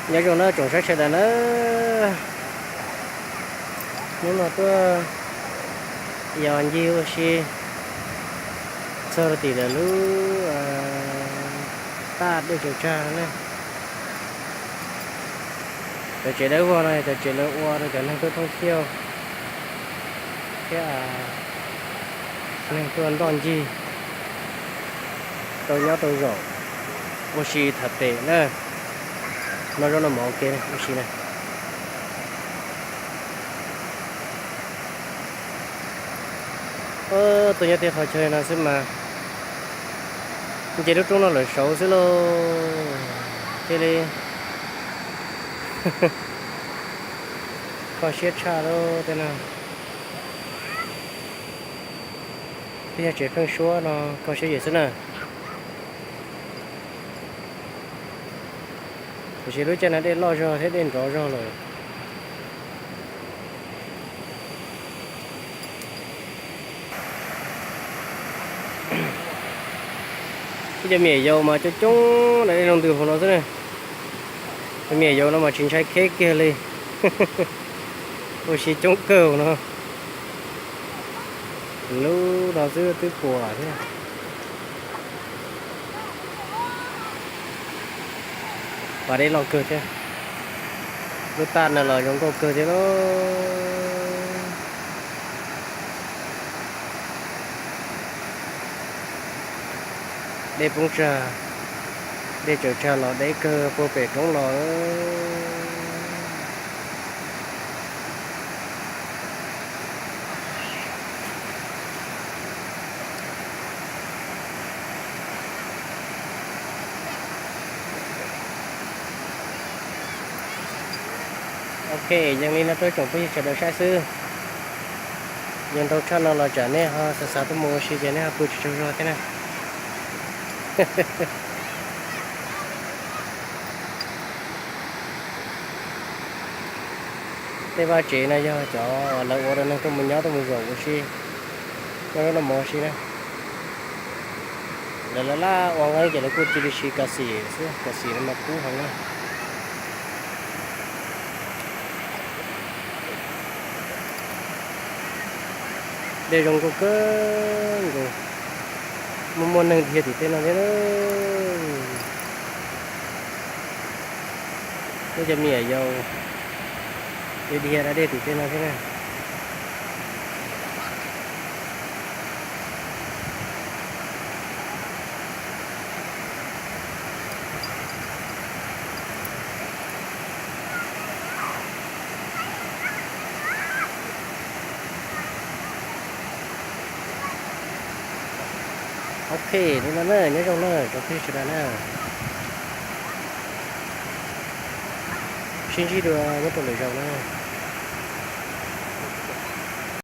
Nyob zoo na tsoom saib sawv daws na, hnub no tuaj yos ncig ua si txog rau tim lawv lub taj dej tsaws tsag no na. Cov tsev dawb vog no cov tsev lawv ua rau cov neeg tuaj thooj thiaj thiab neeg tuaj ntoj ncig tau nyob tau zaum ua si tham pem na. No zaub noj mov ua ke ua si na. Tuaj nyob tej qhov chaw no xwb mas nce lub roob no lawm saud xwb lauj. Thiaj li kho siab tshaj lauj tej no. Twb yog tsev pheeb suab no kho siab yam xwb na. Tiam sis lub caij no dej loj zog thiab dej nrov zog lawm. Ib cov me nyuam yaus mas coob coob da dej rau ntws hauv no xwb na. Cov me nyuam yaus no mas tsis ntshai kheb kiag li. Ua si coob kawg hauv no. Lub no xwb twb puas thiab. Pas dej loj kawg thiab. Lub taj no los zoo nkauj kawg thiab lauj. Dej poob tsag, dej tsaws tsag los deb kawg puag pem roob los. Ok, yeej li no rau tsoom phooj ywg sawv daws saib xwb. Yog ntau tshaj no los tsam nej ho xav xav tuaj mus ua si ces nej ho pw tsis tsaug zog thiab na. Tej vaj tsev no yog cov lawv ua rau neeg tuaj mus nyob tuaj mus zaum ua si, noj zaub noj mov ua si na. Lawv laj laj ua nqeeb ces lawv kuj cia li siv kas xim xwb, kas xim no mas kub heev na. Dej zoo nkauj kawg nkaus, muaj muaj neeg dhia tim tej no thiab. Muaj cov me nyuam yaus dhia da dej tim tej no thiab na. Ok, li no na, nyob zoo na tsoom phooj ywg sawv daws na. Sib ntsib dua nyob rau lwm zaus na.